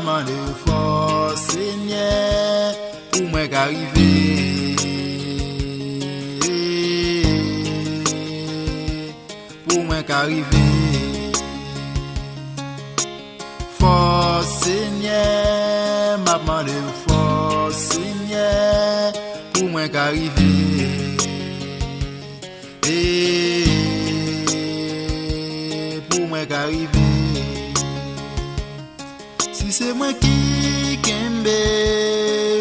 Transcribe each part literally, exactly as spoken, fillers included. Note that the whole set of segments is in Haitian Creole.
Mande w fòs, Senyè, pou mwen ka rive. Pou mwen ka rive. Fòs, Senyè, m ap mande w fòs, Senyè, pou mwen ka rive. E pou mwen ka rive. Si se mwen ki kenbe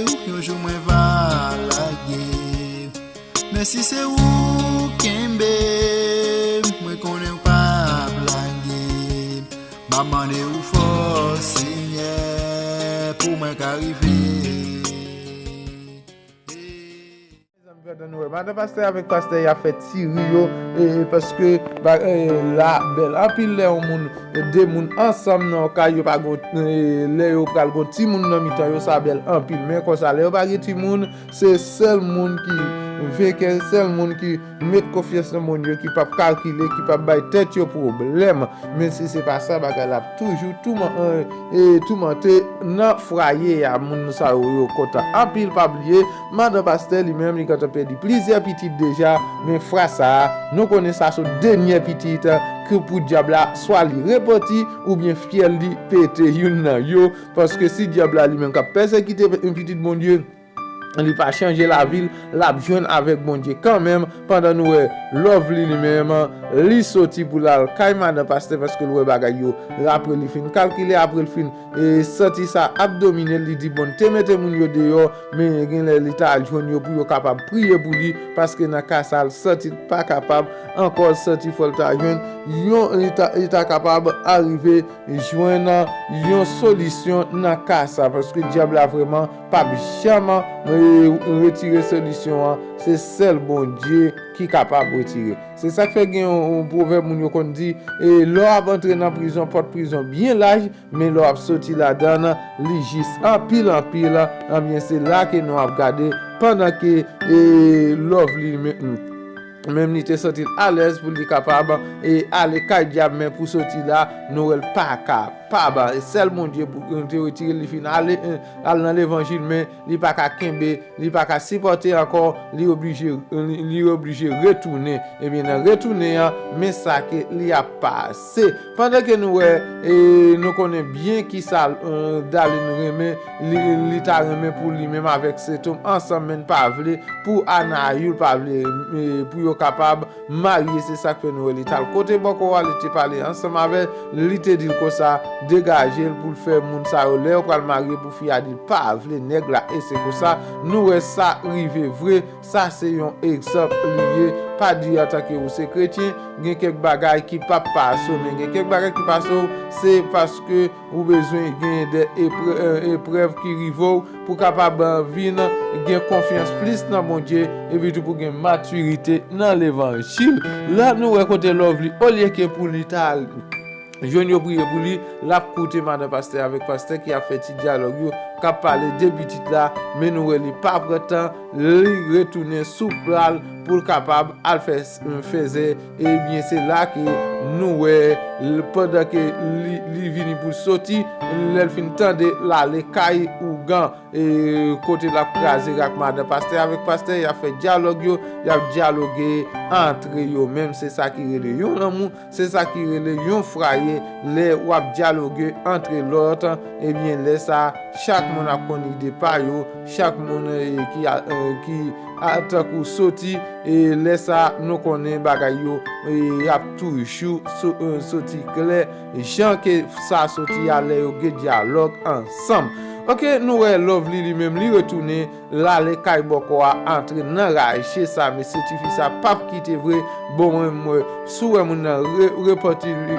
w, yon jou mwen va lage. Men si se ou kenbe m, mwen konnen ou p ap lage m. M ap mande w fòs, Senyè, pou mwen ka rive. Mezanmi, pandan nou wè madan pastè avèk pastè y ap fè ti ri yo, e, paske ba- e, la bèl anpil lè yon moun, e, de moun ansanm nan yon kay, yo pa gon, e, lè yo pral gon timoun nan mitan yo, sa bèl anpil. Men konsa, lè yo pa gen timoun, se sèl moun ki venkè, sèl moun ki met konfyans nan Bondye, ki p ap kalkile, ki p ap bay tèt yo pwoblèm. Men si se pa sa, bagay la ap toujou touman- e, e, toumante nan fwaye a. Moun sa yo, yo kontan anpil. Pa bliye, madan pastè li menm, li gentan pèdi plizyè pitit deja, men fwa sa a, nou konnen sa se dènyè pitit, e, ke pou dyab la, swa li repanti, oubyen fyèl li pete youn nan yo, paske si dyab la li menm k ap pèsekite pitit Bondye, li pa chanje lavi l, l ap jwenn avèk Bondye kanmenm. Pandan nou wè Lovely li menm, li soti pou l al kay madan pastè paske l wè bagay yo, apre li fin kalkile, apre l fin, e, santi sa ap domine l, li di, "Bon, te mete moun yo deyò, men gen lè li ta al jwenn yo pou yo kapab priye pou li, paske nan ka sa a, l santi l pa kapab ankò, l santi fò l ta jwenn yon, li ta, li ta kapab arive jwenn yon solisyon nan ka sa, paske dyab la vrèman p ap janm, e, retire solisyon an, se sèl Bondye ki kapab retire." Se sa k fè gen yon, yon pwovèb moun yo konn di, e, lè w ap antre nan prizon, pòt prizon byen laj, men lè w ap soti ladan l, li jis anpil, anpil, anbyen se la ke nou ap gade, pandan ke, e, Lovely men- menm li te santi l alèz pou li kapab, e, ale kay dyab, men pou soti la, nou wè l pa kapab. E sèl Bondye pou te retire l, li fin ale, e, al nan levanjil, men li pa ka kenbe, li pa ka sipòte ankò, li oblije, li, li oblije retounen. Ebyen, nan retounen an, men sa ke li ap pase. Pandan ke nou wè, e, nou konnen byen kisa, e, Darline renmen, li, li ta renmen pou li menm avèk Setom ansanm, men l pa vle pou Anayou, l pa vle, e, pou yo kapab marye. Se sa k fè nou wè li t al kote bòkò a, li te pale ansanm avè l, li te di l konsa, degaje l pou l fè moun sa yo, lè yo pral marye pou fi a di l pa vle nèg la, e se konsa nou wè sa rive vre. Sa se yon egzanp li ye. Pa di antanke ou se kretyen, gen kèk bagay ki p ap pase w, men gen kèk bagay ki pase w, se paske ou bezwen gen de eprè- e, eprèv ki rive w pou kapab, e, vin gen konfyans plis nan Bondye, epi tou pou gen matirite nan levanjil. La nou wè kote Lovely, olye ke pou li ta al jwenn yo priye pou li, l ap koute madan pastè avèk pastè ki ap fè ti dyalòg yo, k ap pale de pitit la, men nou wè li pa pran tan, li retounen sou pa l pou l kapab al fè s- fèzè. Ebyen, se la ke nou wè, l- pandan ke li, li vini pou l soti, lè l fin tande l ale kay ougan, e, kote l ap kraze rak madan pastè avèk pastè, y ap fè dyalòg yo, y ap dyaloge antre yo menm. Se sa ki rele yon lanmou, se sa ki rele yon fwaye, lè w ap dyaloge antre lòt, ebyen, lè sa, chak moun ap konn ide pa yo, chak moun, e, ki a- e, ki a- tankou soti, e, lè sa, nou konnen bagay yo, e, ap toujou so- e, soti klè, jan ke sa soti a lè yo gen dyalòg ansanm. Oke, nou wè Lovely li menm, li retounen, l ale kay bòkò a, antre nan raje sa, mesye, tifi sa p ap kite vre. Bon, mwen, mwen, si w wè moun nan re- repanti, li,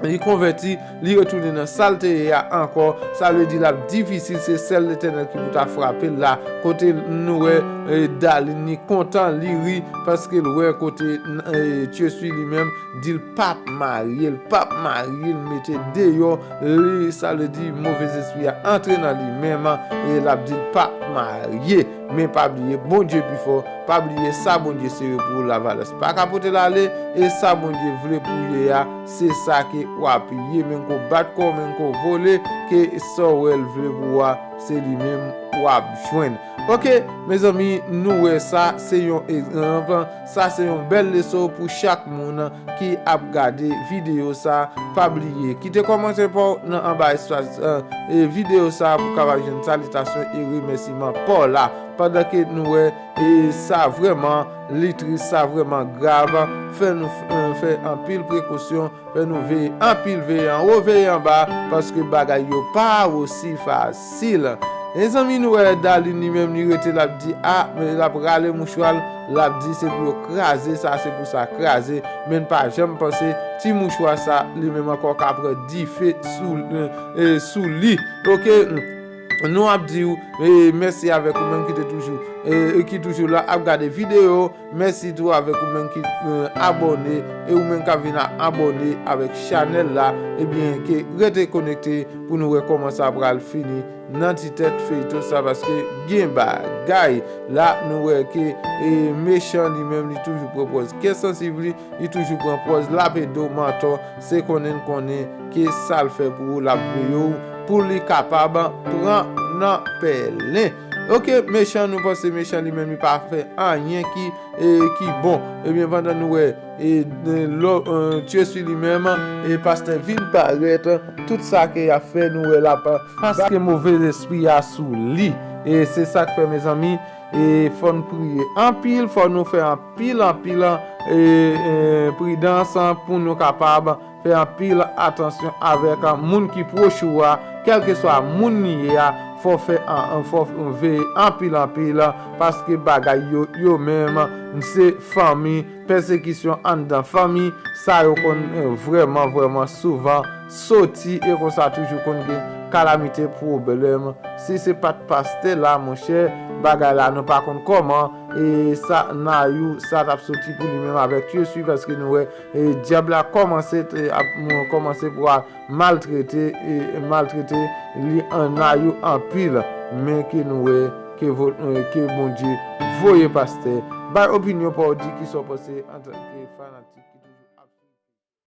li konvèti, li retounen nan sa l te ye a ankò. Sa vle di l ap difisil, se sèl Letènèl ki pou ta frape l la. Kote nou wè, e, Darline, li kontan, li ri, paske l wè kote, e, Tcheswi li menm, di l p ap marye, l p ap marye, l mete deyò, li, sa vle di, move zespri a antre nan li menm, e l ap di l p ap marye. Men pa bliye, Bondye pi fò, pa bliye sa Bondye sere pou ou, Lavalas pa ka pote l ale, e sa Bondye vle pou w ye a, se sa ke w ap ye, menm ke w bat kò w, menm ke w vole, ke sa w wè l vle pou ou a, se li menm w ap jwenn. Oke, mezanmi, nou wè sa, se yon egzanp, sa se yon bèl leson pou chak moun ki ap gade videyo sa. Pa bliye, kite kòmantè pa w nan anba espas, eh, e videyo sa pou w kapab jwenn salitasyon e remèsiman pa w la. Pandan ke nou wè, e sa vrèman li tris, sa vrèman grav, fè nou f-, eh, fè anpil prekosyon, fè nou veye anpil, veye anwo, veye anba, paske bagay yo pa osi fasil. Mezanmi, nou wè Darline li menm, li rete, l ap di, a, men l ap rale mouchwa l, l ap di se pou yo kraze sa, se pou sa kraze, men l pa janm panse ti mouchwa sa, li menm ankò ka pran dife sou, eh, sou li. Oke, nou ap di w, eh, mèsi avèk ou menm ki te toujou, eh, ki toujou la ap gade videyo. Mèsi tou avèk ou menm ki, eh, abòne, e ou menm k ap vin a abòne avèk chanèl la, ebyen, ke rete konekte pou nou wè kòman sa pral fini nan ti tèt feyton sa, paske gen bagay. La, nou wè ke, eh, Mechan li menm, li toujou pran pòz kè sansib li, li toujou pran pòz lapèdo mantò, se konnen l konnen ke sa l fè pou ou, l ap veye w, pou li kapab pran nan pèlen. Oke, Mechan, nou panse Mechan li menm, li pa fè anyen ki, eh, ki bon. Ebyen, pandan nou wè, e, e, lo, eh, Tye Swi li menm, e pastè vin parèt, tout sa ke y ap fè, nou wè l ap, paske move lespri a sou li. E se sa k fè, mezanmi, e fò n priye anpil, fò nou fè anpil, anpil, e, e, pridans pou nou kapab fè anpil atansyon avèk moun ki pwòch ou a, kèlkeswa moun li ye a, fò fè an, an, fò veye anpil, anpil, paske bagay yo, yo menm, se fanmi, pèsekisyon anndan fanmi, sa yo konn, eh, vrèman, vrèman souvan soti, e konsa toujou konn gen kalamite, pwoblèm. Si se pa t pastè la, monchè, bagay la nou pa konn kòman, e sa Nayou, sa t ap soti pou li menm avèk Tye Swi, paske nou wè, e dyab la kòmanse, e ap, kòmanse pou al maltrete, e maltrete li an Nayou anpil, men ke nou wè ke vo-, e ke Bondye voye pastè. Bay opinyon pa w, di kisa w panse antanke fanatik.